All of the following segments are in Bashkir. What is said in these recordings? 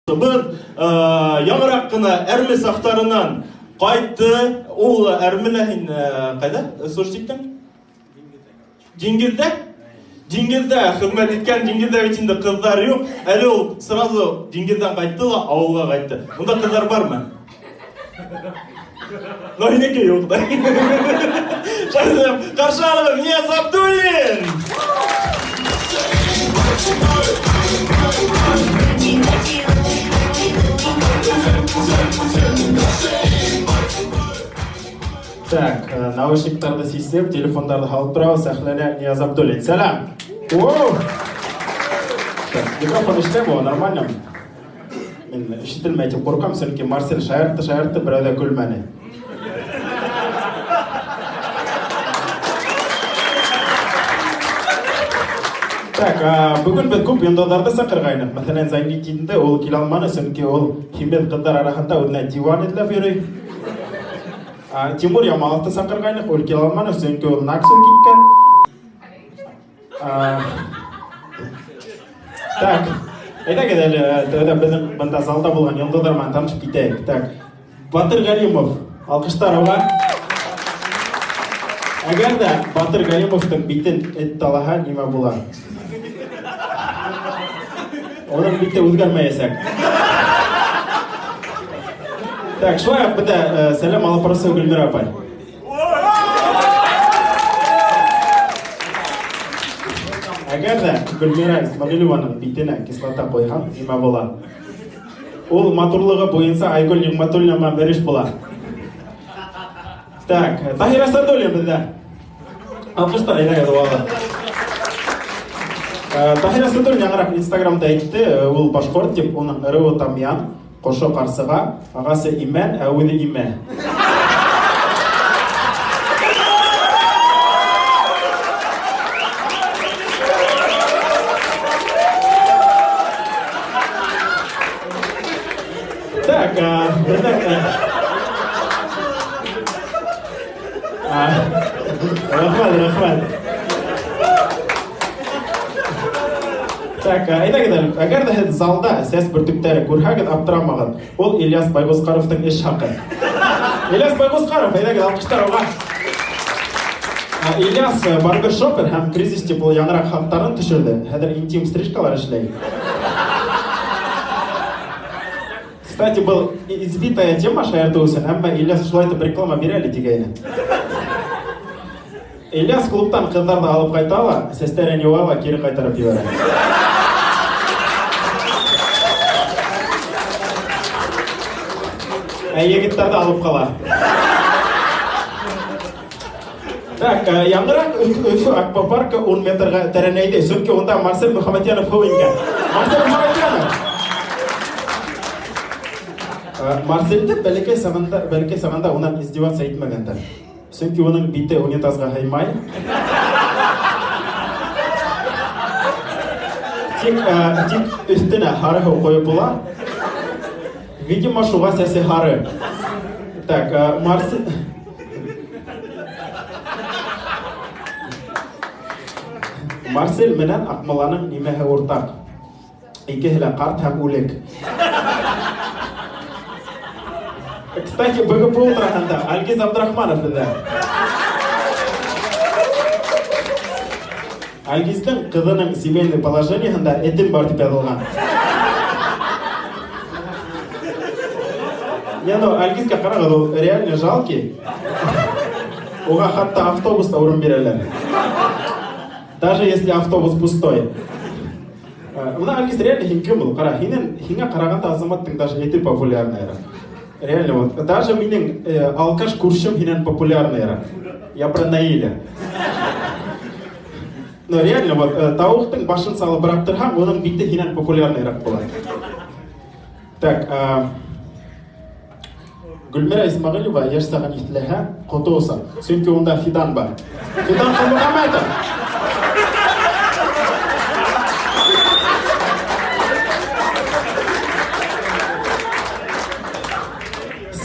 Беҙ яңыраҡ ҡына әрме сафтарынан ҡайтты. Ул әрмелә һин ҡайҙа служить иттең? Диңгеҙҙә? Диңгеҙҙә хеҙмәт иткән, диңгеҙҙә бит инде ҡыҙҙар юҡ. Әле ул сразу диңгеҙҙән ҡайтты ла ауылға ҡайтты. Унда ҡыҙҙар бармы? Но һинеке юҡ да. Ҡаршы алығыҙ, Нияз Абдуллин! Так, наушниктарҙы сисеп, телефондарҙы һалып торабыҙ, сәхнәлә Нияз Абдуллин. Сәләм! Воу! Так, микрофон эшләйме, нормально? Мин ишетелмәй тип ҡурҡам, сөнки Марсель шаяртты, шаяртты, берәү ҙә көлмәне. Так, бөгөн беҙ күп йондоҙҙарҙы саҡырғайныҡ. Мәҫәлән, Зайнетдинде ул килә алманы, сөнки ул һимеҙ ҡыҙҙар араһында үҙенә диван эҙләп йөрөй. Тимур Ямаловты саҡырғайныҡ, ул килә алманы, сөнки ул Наксу киткән. Так, әйҙәгеҙ әле, тәүҙә беҙҙең бында залда булған йондоҙҙар менән танышып китәйек. Так, Батыр Галимов, алҡыштар уға. Әгәр ҙә Батыр Галимовтың битен эт талаһа, нимә була? Уның бите үҙгәрмәйәсәк. Так, шулай уҡ беҙҙә сәләм алып барыусы Гөлмирә апай. Әгәр ҙә Гөлмирә Исмәғилованың битенә кислота ҡуйһаң, нимә була? Ул матурлығы буйынса Айгөл Ниғмәтуллина менән бер иш була. Так, Таһир Асадуллин беҙҙә. Алҡыштар әйҙәгеҙ уға. Таһир Асадуллин яңыраҡ Инстаграмда әйтте, ул башҡорт тип, уның ырыуы Тамъян, ҡошо ҡарсыға, ағасы имән, ә үҙе имә. Так, рәхмәт, рәхмәт. Так, әйҙәгеҙ әле, әгәр ҙә һеҙ залда сәс бөртөктәре күрһәгеҙ, аптырамағыҙ. Ул Ильяс Байғусҡаровтың эш хаҡы. Ильяс Байғусҡаров, әйҙәгеҙ, алҡыштар уға. Ильяс барбершопер һәм кризис тип ул яңыраҡ хаттарын төшөрҙө. Хәҙер интим стрижкалар эшләй. Кстати, был избитая тема шаяртыу өсөн, әммә Ильяс шулай итеп реклама бирә әле тигәйне. Ильяс клубтан ҡыҙҙарҙы алып ҡайта ла, сәстәрен йыуа ла, кире ҡайтарып ебәрә. Ә егеттәрҙе алып ҡала. Так, яңыраҡ Өфө аквапаркы 10 метрға тәрәнәйҙе, сөнки унда Марсель Мөхәммәтйәнов һыу ингән. Марсель Мөхәммәтйәнов! Марсельде бәләкәй сағында унан издеваться итмәгәндәр. Сөнки уның бите унитазға һыймай. Тик өҫтөнә һары һыу ҡойоп була. Видимо, шуға сәсе һары. Так, Марсель... Марсель менән Аҡмулланың нимәһе уртаҡ? Икеһе лә ҡарт һәм үлек. Кстати, БГПУ тураһында Альгиз Абдрахманов беҙҙә. Альгиздың ҡыҙының семейный положениеһында этем бар тип яҙылған. Не, ну, Альгизгә ҡарағыҙ, ул реально жалкий. Уға хатта автобуста урын бирәләр. Даже если автобус пустой. Мына Альгиз реально һин кем ул? Ҡара, һиңә ҡарағанда Азаматтың даже эте популярныйыраҡ. Реально, вот, даже минең алкаш күршем һинән популярныйыраҡ. Я про Наиля. Но реально, вот, тауыҡтың башын салып быраҡтырһаң, уның бите һинән популярныйыраҡ була. Так, Гөлмирә Исмәғилова йәш сағын иҫләһә, ҡото оса. Сөнки унда Фидан бар. Фидан Ҡолмөхәмәтов!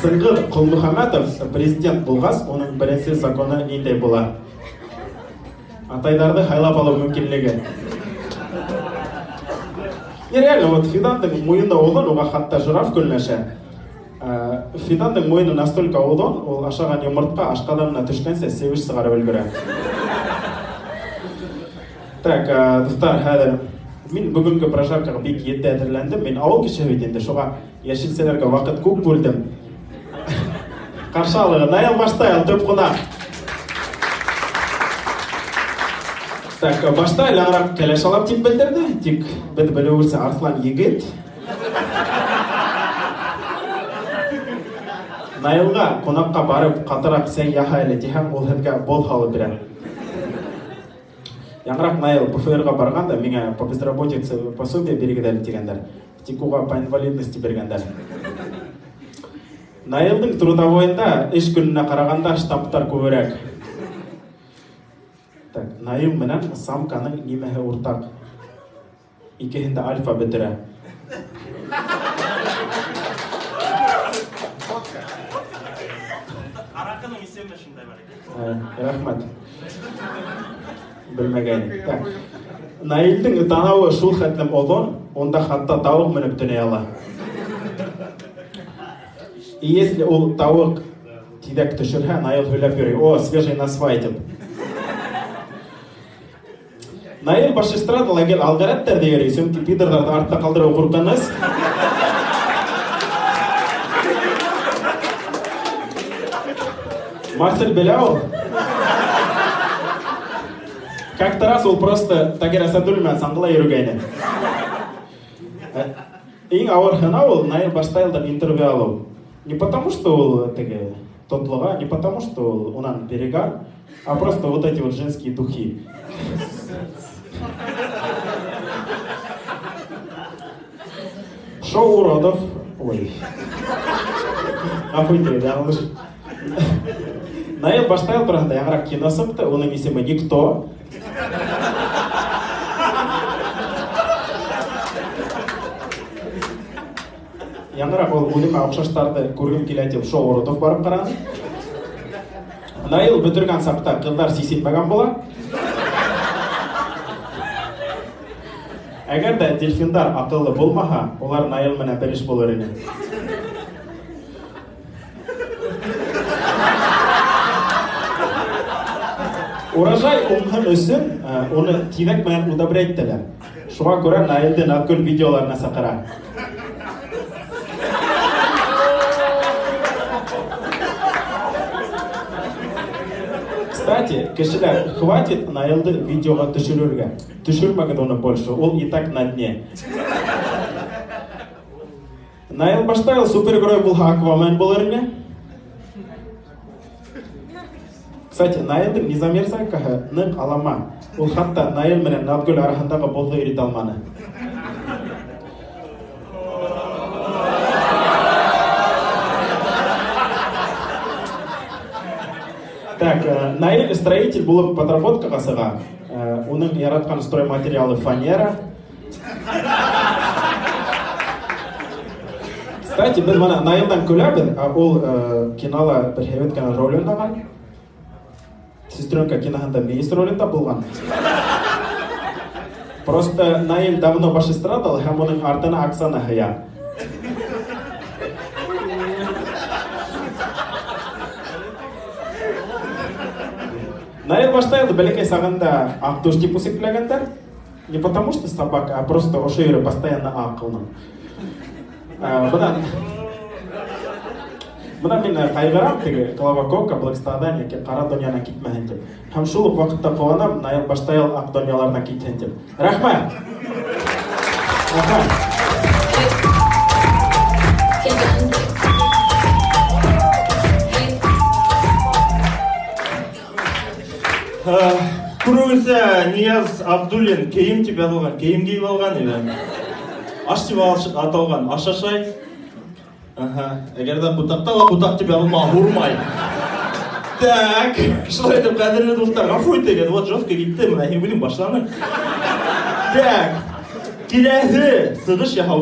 Сыңғыр Ҡолмөхәмәтов президент булғас, уның беренсе законы ниндәй була? Атайҙарҙы һайлап алыу мөмкинлеге. Не, реально, вот Фидандың муйыны оҙон, уға хатта жираф көнләшә. Фидандың муйыны настолько оҙон, ул ашаған йомортҡа ашҡаҙанына төшкәнсә себеш сығарып өлгөрә. Так, дуҫтар, хәҙер мин бөгөнгө прожаркаға бик етди әҙерләндем. Мин ауыл кешеһе бит инде, шуға йәшелсәләргә ваҡыт күп бүлдем. Ҡаршы алығыҙ, Наил Баштайл, төп ҡунаҡ. Так, Баштайл яңыраҡ кәләш алам тип белдерҙе, тик беҙ белеүебеҙсә Арыҫлан егет. Наилға ҡунаҡҡа барып ҡатыраҡ сәй яһа әле тиһәң, ул һеҙгә бол һалып бирә. Яңыраҡ Наил ПФР-ға барған да, миңә по безработице пособие бирегеҙ әле тигәндәр. Тик уға по инвалидности биргәндәр. Наилдың трудовойында эш көнөнә ҡарағанда штамптар күберәк. Так, Наил менән самканың нимәһе уртаҡ? Икеһен дә альфа бөтөрә. Араҡының исеме шундай бар икән. Рәхмәт. Белмәгәйнем. Так. Наилдең танауы шул хәтлем оҙон, унда хатта тауыҡ менеп төнәй ала. И если ул тауыҡ тиҙәк төшөрһә, Наил һөйләп йөрөй. О, свежий насвай тип. Наил баш эстрадала гел алғыраттар йөрөй, сөнки пидорҙарҙы артта ҡалдырыу ҡурҡыныс. Марсель белә ул. Как-то раз ул просто Тагир Асадуллин менән саңғыла йөрөгәйне. Иң ауыр һынау ул Наил Баштайлдан интервью алыу. Не потому, что ул теге тотлыға, не потому, что ул унан перегар, а просто вот эти вот женские духи. Шоу уродов. Ой. Ғәфү итегеҙ, яңылыш. Наил Баштайл тураһында яңыраҡ кино сыҡты, уның исеме Никто. Яңыраҡ ул үҙемә оҡшаштарҙы күргем килә тип шоу уродов барып ҡараны. Наил бөтөргән саҡта ҡыҙҙар сисенмәгән була. Әгәр ҙә дельфиндар аҡыллы булмаһа, улар Наил менән бер эш булыр ине. Урожай уңһын өсөн, уны тиҙәк менән удобрять итәләр. Шуға күрә Наилде Наҙгөл видеоларына саҡыра. Кстати, кешеләр, хватит Наилды видеоға төшөрөргә. Төшөрмәгеҙ уны больше, ул и так на дне. Наил Баштайл супергерой булһа, Аквамен булыр ине. Кстати, Наилдың незамерзайкаһы ныҡ алама. Ул хатта Наил менән Наҙгөл араһындағы боҙҙо иретә алманы. Так, Наиль строитель булып подработкаға сыға. Уның яратҡан стройматериалы фанера. Кстати, беҙ бына Наилдан көләбеҙ, ә ул кинола бер һәйбәт кенә роль уйнаған. Сестренка киноһында мейес ролендә булған. Просто Наиль давно баш эстрадала, һәм уның артына Оксана һыя. Наил Баштайлды бәләкәй сағында аҡ түш тип үсекләгәндәр. Не потому что собака, а просто ошо ере постоянно аҡ уның. Бына мин ҡайғырам теге Клава Кока, Блэкстарҙан йәки ҡара донъянан китмәһен тип. Һәм шул уҡ ваҡытта ҡыуанам, Наил Баштайл аҡ донъяларынан китһен тип. Рәхмәт! Рәхмәт! Күреүенсә, Нияз Абдуллин кейем тип яҙылған, кейем кейеп алған ине. Аш тип аталған, аш ашай. Аһа, әгәр ҙә ҡутаҡта ла ҡутаҡ тип яҙылмаған, һурмай. Так, шулай итеп, ҡәҙерле дуҫтар, ғәфү итегеҙ, вот жестко китте, бына һин үҙең башланың. Так, киләһе сығыш яһау